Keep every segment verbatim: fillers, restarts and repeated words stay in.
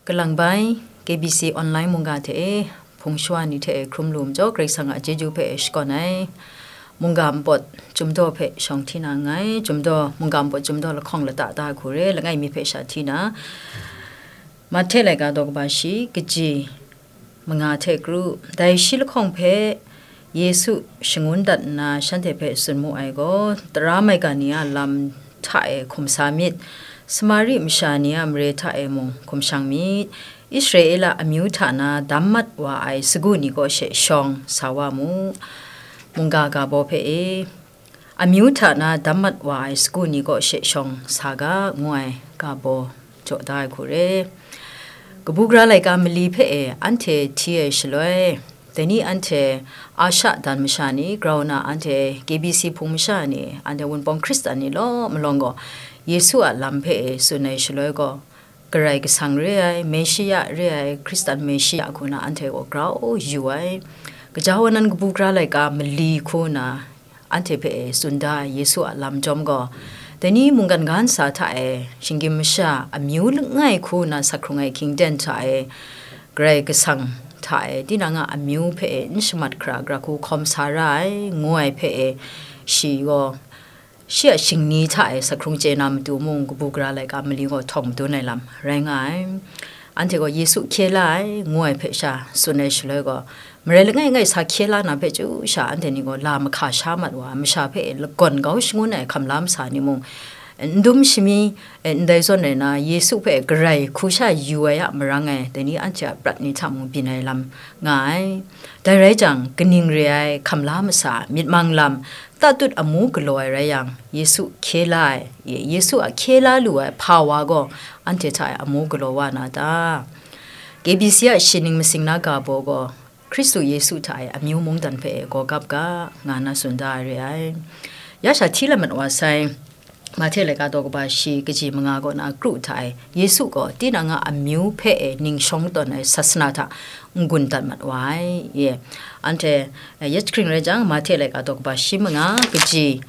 Kalang bai, K B C online mungga hte e, hpung shawa ni hte e hkrum lu majaw, Karai Kasang a chyeju hpe e shakawn ai. Mungga npawt Chyum Daw hpe shawng hti na nngai. Chyum Daw, mungga npawt Chyum Daw lahkawng lata da ai hku re, langai mi hpe sha hti na, Mahte laika daw kaba shi, kaji manga hte kru, dai shi lahkawng hpe Yesu shangun dat nna shanhte hpe tsun mu ai gaw, tara maigan ni a lam hta e hkum sa myit, Samari masha ni a mare hta e mung hkum shang myit, Israela amyu hta na dam mat wa ai sagu ni kaw she shawng sa wa mu, mungga ga baw hpe e. Amyu hta na dam mat wa ai sagu ni kaw she shawng sa ga, ngu ai ga baw jaw da ai hku re. Kabu gara laika mali hpe e anhte hti ai shaloi, dai ni anhte Asha dan masha ni, grau na anhte K B C hpung masha ni, anhte Wunpawng Hkristan ni law malawng gaw, Yesu a lam hpe e tsun ai shaloi gaw, Karai Kasang re ai, Meshia re ai, Hkristan Meshia hku na anhte gaw grau yu ai. Gaja wa nan kabu gara laika mali hku na anhte hpe e tsun da ai Yesu a lam chyawm gaw, dai ni mungkan ga ntsa hta e, shinggyim masha amyu langai hku na sak hkrung ai hkying ten hta e, Karai Kasang hta e, tinang a amyu hpe e n shamat hkra, gara hku hkawm sa ra ai, ngu ai hpe e, shi gaw, shi a shingni hta e sak hkrung chye na matu mung, kabu gara laika mali gaw htawng madun ai lam rai nga ai. Anhte gaw Yesu hkye la ai, ngu ai hpe sha tsun ai shaloi gaw, marai langai ngai sa hkye la na hpe chyu sha anhte ni gaw la mahka sha mat wa ai, masha hpe e lagawn kau shangun ai hkam la masa ni mung, n dum shami, e, ndai zawn rai na, Yesu hpe garai hku sha yu ai a marang e, dai ni anhte a prat ni hta mung byin ai lam nga ai. Dai rai jang, kaning re ai, hkam la masa, myit mang lam, tatut amu galaw ai rai yang, Yesu hkye la ai, Ye-, Yesu a hkye la lu ai hpa wa gaw, anhte hta e amu galaw wa na ta? K B C a shi ning masing na ga baw gaw, Hkristu Yesu hta e amyu mungdan hpe e gaw gap ga, nga na tsun da ai re ai. Ya sha hti lam mat wa sai, Mahte laika daw kaba shi kaji manga kaw na kru hta e, Yesu gaw tinang a amyu hpe e ning shawng tawn ai sasana hta n-gun dat mat wa ai. Ye, anhte, eh, ya jahkring rai jang, Mahte laika daw kaba shi manga kaji,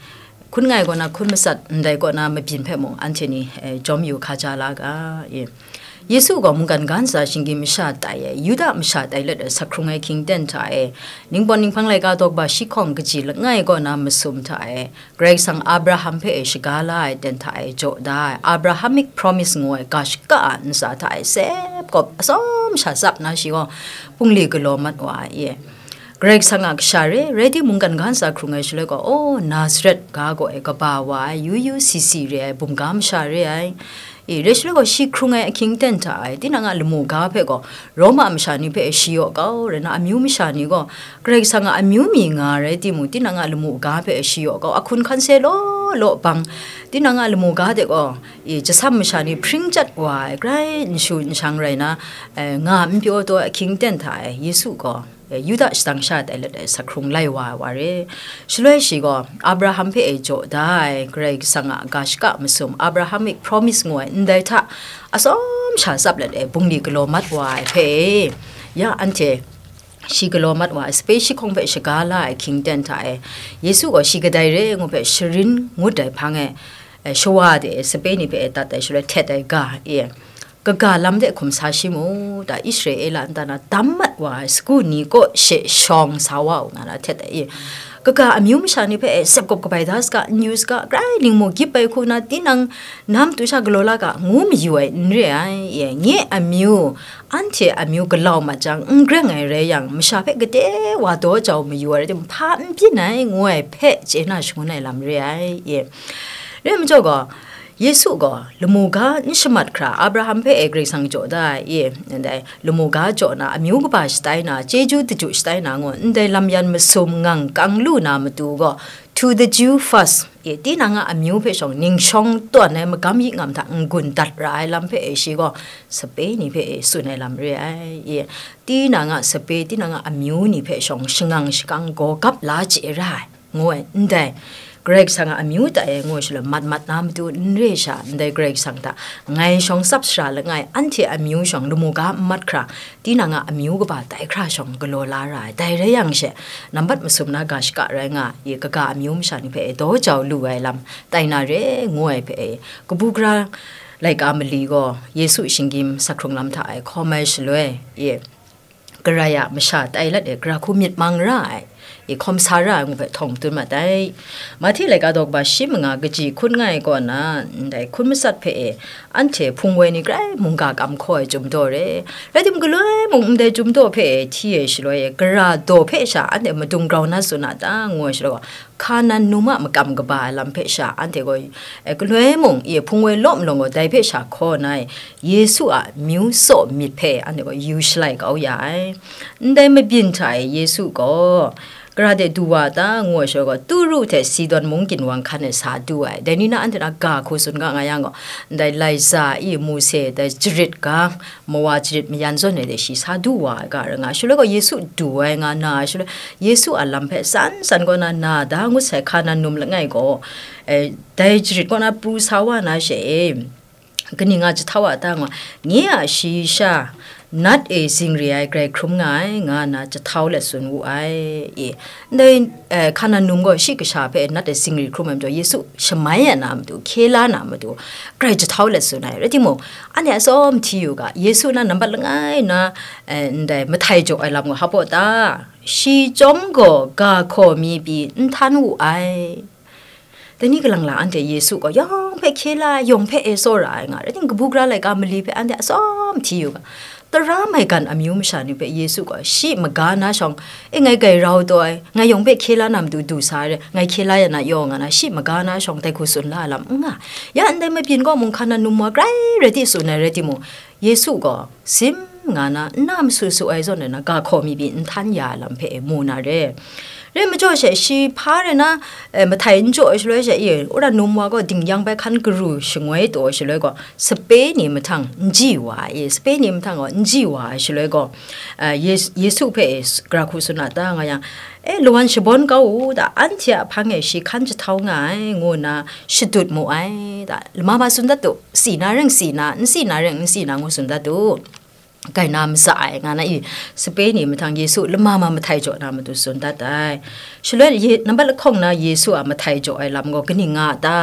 hkun ngai kaw na hkun matsat, ndai kaw na mabyin hpe mung anhte ni, eh, jawm yu hkaja la ga. Ye, Yesu gaw mungkan ga ntsa shinggyim masha tai e, Yuda masha tai let ai sak hkrung ai hkying ten hta e, Ningpawt Ninghpang laika daw kaba shi hkawng kaji langai kaw na masum hta e, Karai Kasang Abraham hpe e shaga la ai ten hta e jaw da ai, Abrahamic promise ngu ai ga shaka a ntsa hta e sep kawp atsawm sha tsap na shi gaw, bungli galaw mat wa ai e. Karai Kasang a kasha re, rai timung, mungkan ga ntsa hkrung ai shaloi gaw, aw, Nazaret ga gaw e kaba wa ai, yu yu si si re ai, bumga masha re ai. E, rai shaloi gaw, shi hkrung ai ahkying ten hta e, tinang a lamu ga hpe gaw, Roma masha ni hpe shi yaw kau, rai na, amyu masha ni gaw, Karai Kasang a amyu mi nga rai timung, tinang a lamu ga hpe shi yaw kau, ahkun hkan se law law bang, tinang a lamu ga de gaw, e, jasam masha ni hpring chyat wa ai, grai n shu n shang rai na, e, nga n pyaw taw ai ahkying ten hta e, Yesu gaw, e, Yuda shadang sha tai let ai sak hkrung lai wa ai wa re. Shaloi shi gaw, Abraham hpe e jaw da ai, Karai Kasang a ga shaka masum, Abrahamic promise ngu ai ndai hta, atsawm sha tsap let e, bungli galaw mat wa ai hpe e, ya anhte, shi galaw mat wa ai sape shi hkawng hpe shaga la ai hkying ten hta e, Yesu gaw shi kadai re ngu hpe sharin ngut ai hpang e, e, shawa de e sape ni hpe e dat ai shaloi htet ai ga e, kaga lam de hkum sa shi mu, ta Israela nta na dam mat wa ai sagu ni kaw she shawng sa wa u nga na htet ai e, kaga amyu masha ni hpe e sep kawp kabai da saga, n yu saga, grai lingmu gyip ai hku na, tinang na matu sha galaw la ga, ngu mayu ai n re ai e, nye amyu, anhte amyu galau mat jang, n greng ai rai yang, masha hpe gade wa daw jau mayu ai rai timung, hpa n byin ai, ngu ai hpe chye na shangun ai lam re ai e. Re ai majaw gaw, Yesu gaw lamu ga n shamat hkra, Abraham hpe e Karai Kasang jaw da ai e, ndai lamu ga jaw na, amyu kaba shatai na, chyeju daju shatai na ngu, ndai lam yan masum ngang kang lu na matu gaw, to the Jew first, e, tinang a amyu hpe shawng ning shawng tawn ai magam yi ngam hta n-gun dat ra ai lam hpe e shi gaw, sape ni hpe e tsun ai lam re ai, e, tinang a sape, tinang a amyu ni hpe shawng shangang shakang gaw gap la chye ra ai. Ngu ai, ndai, Karai Kasang a amyu tai ai ngu shaloi, mat mat na matu n re sha, ndai Karai Kasang hta ngai shawng tsap sara langai, anhte amyu shawng lamu ga n mat hkra, tinang a amyu kaba tai hkra shawng galaw la ra ai. Dai rai yang she, nambat masum na ga shaka rai nga, i kaga amyu masha ni hpe e daw jau lu ai lam tai na re, ngu ai hpe e, kabu gara laika mali gaw Yesu shinggyim sa hkrung lam hta e hkawm ai shaloi, i Karai a masha tai lat e, gara hku myit mang ra ai, i hkawm sa ra ai ngu hpe htawng tun mat ai. Mahti laika daw kaba shi manga kaji hkun nga ai kaw na, ndai hkun matsat hpe e, anhte hpung woi ni grai mungga kam hkaw ai chyum daw re. Rai timung, galoi mung ndai chyum daw hpe e hti ai shaloi e, gara daw hpe sha anhte madung grau na tsun a ta, ngu ai shaloi gaw, Hkanan num a makam kaba ai lam hpe sha anhte gaw, e, galoi mung, i hpung woi law malawng gaw, dai hpe sha hkaw na e, Yesu a myu tsaw myit hpe anhte gaw yu shalai kau ya ai. Ndai mabyin hta e Yesu gaw, gara de du wa ta, ngu ai shaloi gaw, Turu hte Sidon mung ginwang hkan e sa du ai. Dai ni na anhte na ga hku tsun ga nga yang gaw, ndai Laiza i Mose dai jarit ga, mawa jarit mayan zawn ai de shi sa du wa ai ga rai nga ai. Shaloi gaw Yesu du ai nga na ai shaloi, Yesu a lam hpe san san kaw na na da ngut sai, Hkanan num langai gaw, e, dai jarit kaw na pru sa wa na she e, kaning nga jahtau a ta nga, nye a shayi sha, nat e zingri ai grai hkrum nga ai, nga nna jahtau let tsun wu ai. E, ndai, e, Hkanan num gaw shi kasha hpe nat e zingri hkrum ai majaw, Yesu shamai ya na matu, hkye la na matu, grai jahtau let tsun ai. Rai timung, anhte atsawm hti yu ga, Yesu na nambat langai na, e, ndai mahtai jaw ai lam gaw hap ta? Shi chyawm gaw ga hkaw mi pyi n htan wu ai. Dai ni kalang la anhte Yesu gaw yawng hpe hkye la ai, yawng hpe e tsawra ai nga, rai timung, kabu gara laika mali hpe anhte atsawm hti yu ga, tara maigan amyu masha ni hpe Yesu gaw shi maga na shawng, e, ngai grai rau taw ai, ngai yawng hpe hkye la na matu du sa ai re, ngai hkye la ya na yaw nga na, shi maga na shawng dai hku tsun la ai lam n nga. Ya ndai mabyin gaw mung, Hkanan num wa grai rai ti tsun ai rai timung, Yesu gaw sim nga na, nna masu su ai zawn na, ga hkaw mi pyi n htan ya ai lam hpe e mu na re. Re majaw she, shi hpa re na, e, mahtai n jaw ai shaloi she, i, wora num wa gaw dingyang bai hkan garu shangoi taw ai shaloi gaw, sape ni mahtang n ji wa ai, sape ni mahtang gaw n ji wa ai shaloi gaw, e, Yes-, Yesu hpe e s-, gara hku tsun a ta nga yang, e, lawan shabawn kau u ta, anhte a hpang e shi hkan jahtau nga ai, ngu nna shadut mu ai ta, lama ma tsun dat u, si na ring si na, n si na ring n si na ngu tsun dat u. Kai na matsa ai, nga na i, sape ni mahtang Yesu lama ma mahtai jaw na matu tsun dat ai. Shaloi ye-, nambat lahkawng na Yesu a mahtai jaw ai lam gaw kaning nga a ta?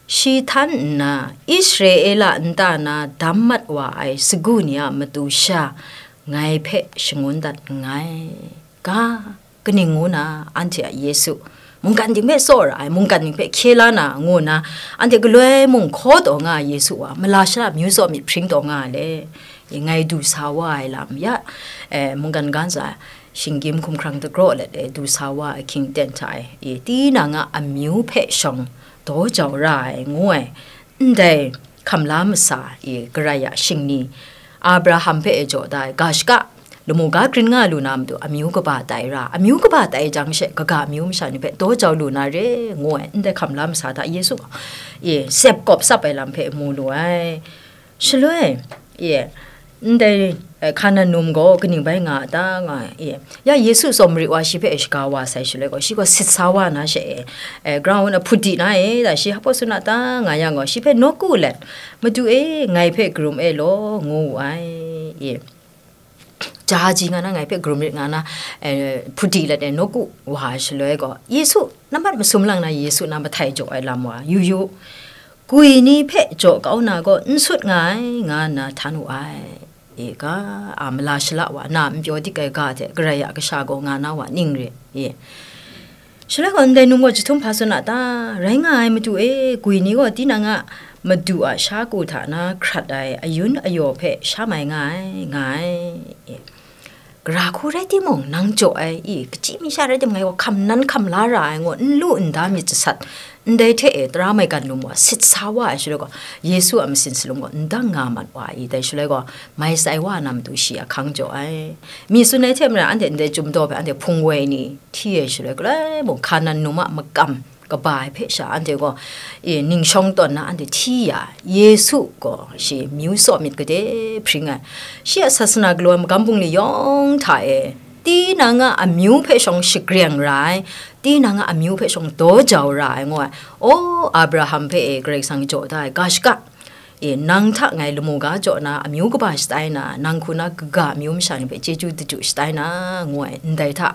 Shi htan nna, Israela nta na dam mat wa ai sagu ni a matu sha, ngai hpe shangun dat nngai. Ga, kaning ngu na, anhte a Yesu, mungkan ting hpe tsawra ai, mungkan ting hpe hkye la na, ngu na, anhte galoi mung hkaw taw nga ai Yesu wa, mala sha myu tsaw myit hpring taw nga ai le, ngai du sa wa ai lam, ya, e, mungkan ga ntsa, shinggyim hkumhkrang dagraw let e du sa wa ai hkying ten hta e, e, tinang a amyu hpe shawng daw jau ra ai, ngu ai, ndai hkam la masa, e, Karai a shingni, Abraham hpe e jaw da ai, ga shaka, lamu ga grin nga lu na matu, amyu kaba tai ra, amyu kaba tai jang she, kaga amyu masha ni hpe daw jau lu na re, ngu ai, ndai hkam la masa hta Yesu gaw, e, sep kawp tsap ai lam hpe mu lu ai. Shaloi, e, ndai, e, Hkanan num gaw kaning bai nga a ta? Nga ai, e, ya Yesu tsawm mari wa shi hpe e shaga wa sai shaloi gaw, shi gaw sit sa wa na she, e, e, ground a hput di na e, da shi hpaw tsun a ta? Nga yang gaw, shi hpe nawku let, Madu e, ngai hpe karum e law, ngu wu ai, e. Jahaji nga na, ngai hpe karum rit nga na, e, hput di let e nawku wa ai shaloi gaw, Yesu, nambat masum lang na Yesu na mahtai jaw ai lam wa, yu yu, gwi ni hpe jaw kau na gaw n sut nga ai, nga nna htan wu ai. E ga, a mala shala wa, na n pyaw dik ai ga hte, Karai a Kasha gaw nga na wa ning re, e. Shaloi gaw, ndai num gaw jahtum hpa tsun a ta? Rai nga ai, Madu e, gwi ni gaw tinang a madu a sha ku hta na hkrat ai ayun ayaw hpe sha mai nga ai, nga ai. Gara hku rai timung, nang jaw ai, i, kachyi mi sha rai timung, ngai gaw hkam nan hkam la ra ai, ngu n lu n da myit jasat, ndai hte e tara maigan lum wa sit sa wa ai shaloi gaw, Yesu a masin salum gaw n dang nga mat wa ai, dai shaloi gaw, mai tsai wa na matu shi ahkang jaw ai. Mi tsun ai hte maren, anhte ndai chyum daw hpe anhte hpung woi ni hti ai shaloi, galoi mung Hkanan num a makam kaba ai hpe sha anhte gaw, e, ning shawng tawn na anhte hti ya, Yesu gaw shi myu tsaw myit gade hpring ai, shi a sasana galaw ai magam bungli yawng hta e, tinang a amyu hpe shawng shagreng ra ai, tinang a amyu hpe shawng daw jau ra ai, ngu ai. O Abraham hpe e Karai Kasang jaw da ai, ga shaka, e, nang hta ngai lamu ga jaw na, amyu kaba shatai na, nang hku na kaga amyu masha ni hpe chyeju daju shatai na, ngu ai, ndai hta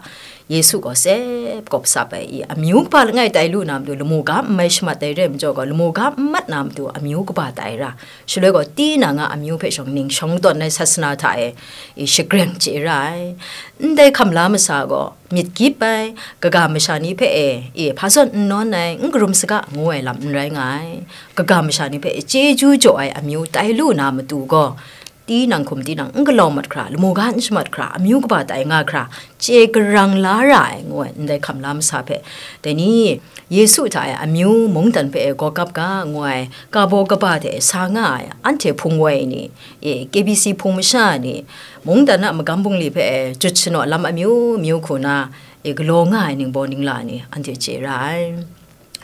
Yesu gaw sep kawp sap ai, i, amyu kaba langai tai lu na matu, lamu ga n mai shamat ai re ai majaw gaw, lamu ga n mat na matu, amyu kaba tai ra, shaloi gaw, tinang a amyu hpe shawng ning shawng tawn ai sasana hta e, i, shagreng chye ra ai. Ndai hkam la masa gaw, myit gyip ai, kaga masha ni hpe e, e, hpa zawn n nawn ai, n karum saga ngu ai lam n rai nga ai. Kaga masha ni hpe e chyeju jaw ai amyu tai lu na matu gaw, tinang hkum tinang n galau mat hkra, lamu ga n shamat hkra, amyu kaba tai nga hkra, chye karang la ra ai, ngu ai, ndai hkam la masa hpe. Dai ni, Yesu hta e amyu mungdan hpe e gawkap ga, ngu ai, kabaw kaba hte e sa nga ai, anhte hpung woi ni, e, K B C hpung masha ni, mungdan a magam bungli hpe e jut shanaw lam amyu myu hku na, e, galaw nga ai ningbaw ningla ni, anhte chye ra ai.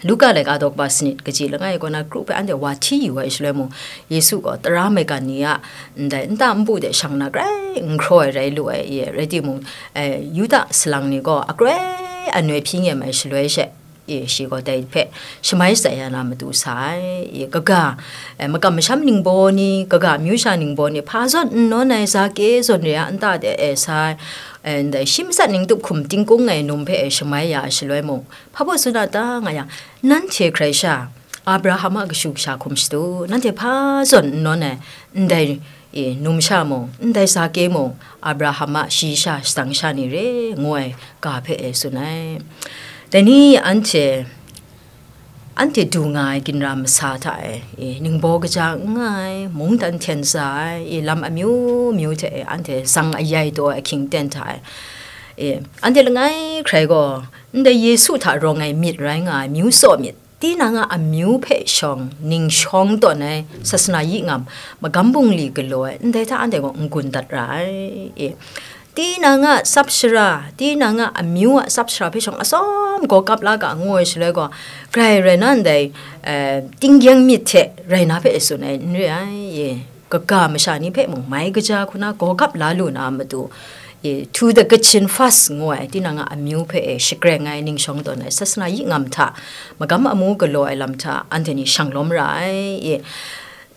Luka laika daw kaba sanit kaji langai kaw na kru hpe anhte wa hti yu ai shaloi mung, Yesu gaw tara maigan ni a ndai nta npu de shang na grai n hkraw ai rai lu ai, e, rai timung, e, Yuda salang ni gaw akroi anoi hpyi nem ai shaloi she, e, shi gaw dai hpe shamai shatsai ya na matu sa ai, e, kaga, e, makam masham ningbaw ni, kaga amyu sha ningbaw ni, hpa zawn n nawn ai, Zake zawn re a nta de e sa ai, e, ndai shi matsat ning tup hkum tingkung ai num hpe e shamai ya ai shaloi mung, hpa baw tsun a ta nga yang, nanhte hkrai sha, Abraham a kashu kasha hkum shadu, nanhte hpa zawn n nawn ai, ndai, e, numsha mung, ndai Zake mung, Abraham a shayi sha shadang sha ni re, ngu ai ga hpe e tsun ai. Dai ni anhte, anhte du nga ai ginra masa hta e, e, ningbaw kaja n nga ai, mungdan hten za ai, e, lam amyu myu hte e, anhte zang ayai taw ai ahkying ten hta e, e, anhte langai hkrai gaw, ndai Yesu hta rawng ai myit rai nga ai, myu tsaw myit, tinang a amyu hpe shawng ning shawng tawn ai sasana yi ngam, magam bungli galaw ai, ndai hta anhte gaw n-gun dat ra ai. E, tinang a tsap shara, tinang a amyu a tsap shara hpe shawng atsawm gaw kap la ga ngu ai shaloi gaw, grai rai na ndai, eh, tinggyeng myit hte rai na hpe e tsun ai n re ai. E, kaga masha ni hpe mung mai kaja hku na gaw kap la lu na matu, e, to the kitchen first ngu ai, tinang a amyu hpe e shagreng ai, ning shawng tawn ai, sasana yi ngam hta, magam amu galaw ai lam hta, anhte ni shang lawm ra ai, e,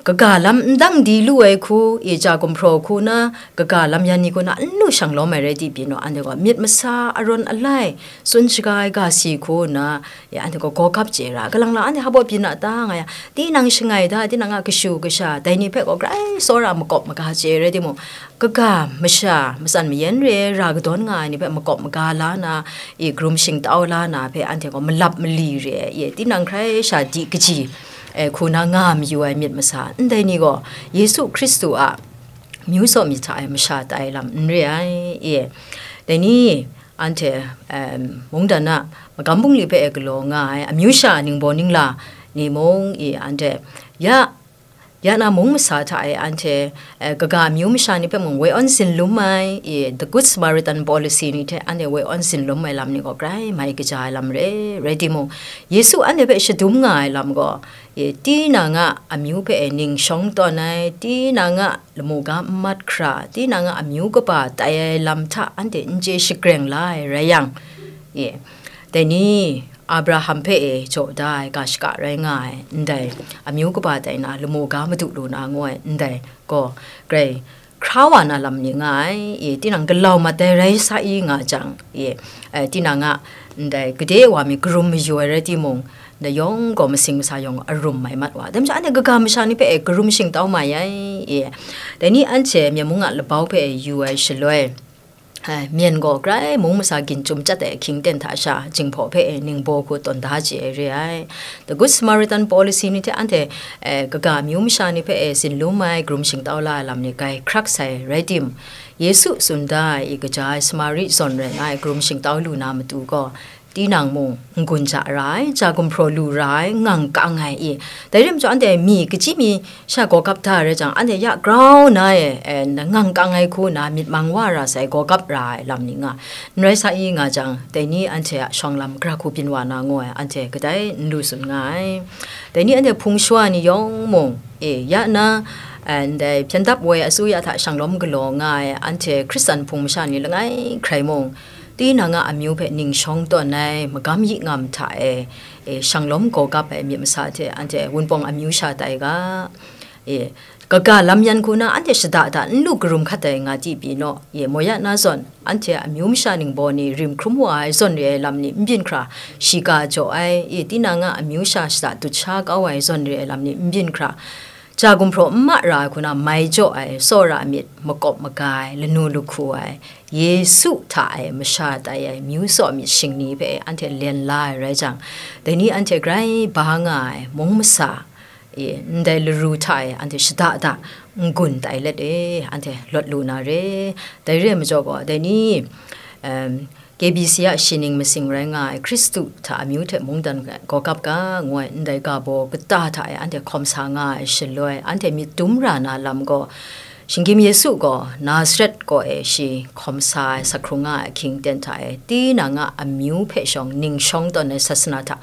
kaga lam n dang di lu ai hku, e, ja gumhpraw hku na, kaga lam yan ni hku na, n lu shang lawm ai rai di pyi naw, anhte gaw myit masa, arawn alai, tsun shaga ai ga si hku na, e, anhte gaw gaw kap chye ra, kalang lang anhte hpa baw byin a ta nga yang, tinang shangai da, tinang a kashu kasha, dai ni hpe gaw grai tsawra makawp maga chye rai timung, kaga masha, matsan mayan re ai, ra kadawn nga ai ni hpe makawp maga la na, e, karum shingtau la na hpe anhte gaw malap mali re ai, e, tinang hkrai sha di kaji, e, hku na nga mayu ai myit masa, ndai ni gaw Yesu Hkristu a myu tsaw myit hta e masha tai lam n re ai, e, dai ni anhte, em, mungdan a magam bungli hpe e galaw nga ai amyu sha ningbaw ningla ni mung, e, anhte ya Ya na mung masa hta e anhte, eh, kaga amyu masha ni hpe mung woi awn zinlum ai, i, The Good Samaritan Policy ni hte anhte woi awn zinlum ai lam ni gaw grai mai kaja ai lam re, rai timung, Yesu anhte hpe shadum nga ai lam gaw, i, tinang a amyu hpe e ning shawng tawn ai, tinang a lamu ga n mat hkra, tinang a amyu kaba tai ai lam hta anhte n chye shagreng la ai rai yang, i, Dai ni, Abraham hpe e jaw da ai ga shaka rai nga ai, ndai amyu kaba tai na, lamu ga madu lu na ngu ai, ndai gaw, grai hkra wa na lam ni nga ai, e, tinang galau mat ai rai sa i nga jang, e, e, tinang a, ndai gade wa mi karum mayu ai rai timung, ndai yawng gaw masing masa yawng arum mai mat wa. Dai majaw, anhte kaga masha ni hpe e karum shingtau mai ai, e, dai ni anhte Myen mung a labau hpe e yu ai shaloi, Ai, myen gaw grai mung masa gin chyum chyat ai ahkying ten hta sha, jinghpaw hpe e ningbaw hku tawn da chye ai re ai. The Good Samaritan Policy ni hte anhte, eh, kaga amyu masha ni hpe e zinlum ai, karum shingtau la ai lam ni grai hkrak sai rai tim, Yesu tsun da ai i kaja ai Samari zawn rai nga ai karum shingtau lu na matu gaw, tinang mung n-gun ja ra ai, ja gumhpraw lu ra ai, ngang kang ai i. Dai rai majaw, anhte mi kaji mi sha gaw kap da ai rai jang, anhte ya grau na e, e, ngang kang ai hku na myit mang wa ra sai, gaw kap ra ai lam ni nga, n rai sa i nga jang, dai ni anhte a shawng lam gara hku byin wa na ngu ai, anhte kadai n lu tsun nga ai. Dai ni anhte hpung shawa ni yawng mung, e, ya na, Ndai hpyen dap woi asuya hta shanglawm galaw nga ai anhte Hkristan hpung masha ni langai hkrai mung, tinang a amyu hpe ning shawng tawn ai magam yi ngam hta e, e, shanglawm gaw gap ai myit masa hte anhte Wunpawng amyu sha tai ga. E, kaga lam yan hku na anhte shada da n lu karum hkat ai nga di pyi naw. E, moya na zawn, anhte amyu masha ningbaw ni rim hkrum wa ai zawn re ai lam ni n byin hkra, shiga jaw ai, e, tinang a amyu sha shada dut sha kau ai zawn re ai lam ni n byin hkra, ja gumhpraw n ma ra ai hku na mai jaw ai, tsawra myit makawp maga ai, lanu lahku ai, Yesu hta e masha tai ai, myu tsaw myit shingni hpe anhte len la ai rai jang, dai ni anhte grai ba nga ai mung masa, e, ndai laru hta e anhte shada da n-gun tai let e, anhte lawt lu na re. Dai re ai majaw gaw, dai ni, em, K B C a shi ning masing rai nga ai Hkristu hta amyu hte mungdan gaw gap ga, ngu ai ndai ga baw kata hta e anhte hkawm sa nga ai shaloi, anhte myit dum ra na lam gaw, Shinggyim Yesu gaw Nazaret kaw e shi hkawm sa ai, sa hkrung nga ai ahkying ten hta e, tinang a amyu hpe shawng ning shawng tawn ai sasana hta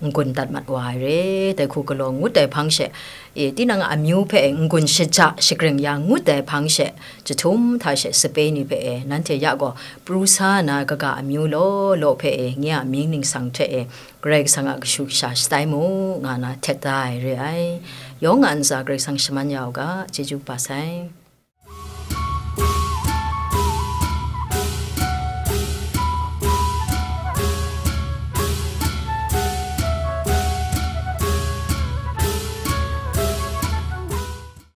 n-gun dat mat wa ai re. Dai hku galaw ngut ai hpang she, e, tinang a amyu hpe n-gun shaja shagring ya ngut ai hpang she, jahtum hta she sape ni hpe e, nanhte ya gaw pru sa na kaga amyu law law hpe e, nye a mying ningsang hte e, Karai Kasang a kashu kasha shatai mu, nga na htet da ai re ai. Yawng a ntsa Karai Kasang shaman ya u ga, chyeju kaba sai.